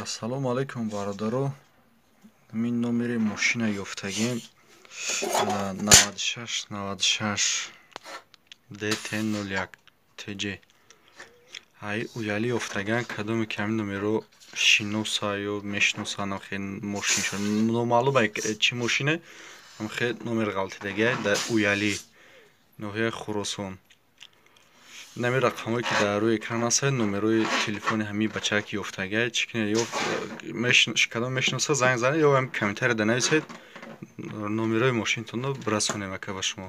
Ассалому алайкум, бародаро. Ҳамин номери мошина ёфтагем: 96 96 ДТ 01 ТЖ. Ай уяли ёфтаган. Кадоме ки ҳамин номерро шиноса ё мешиноса, хе мошиншо номаълум чӣ мошине, хе номер ғалтидагиай дар Уяли, ноҳияи Хуросон. Нами рақамҳое, ки дар рӯи экран ҳастанд, номерҳои телефони ҳамин бачае, ки ёфтагиай. Чӣ кинед, ё кадом мешиноса, занг занед ё ҳам комментарияда нависед, номерҳои мошинатонро бирасонем, ака, ба шумо.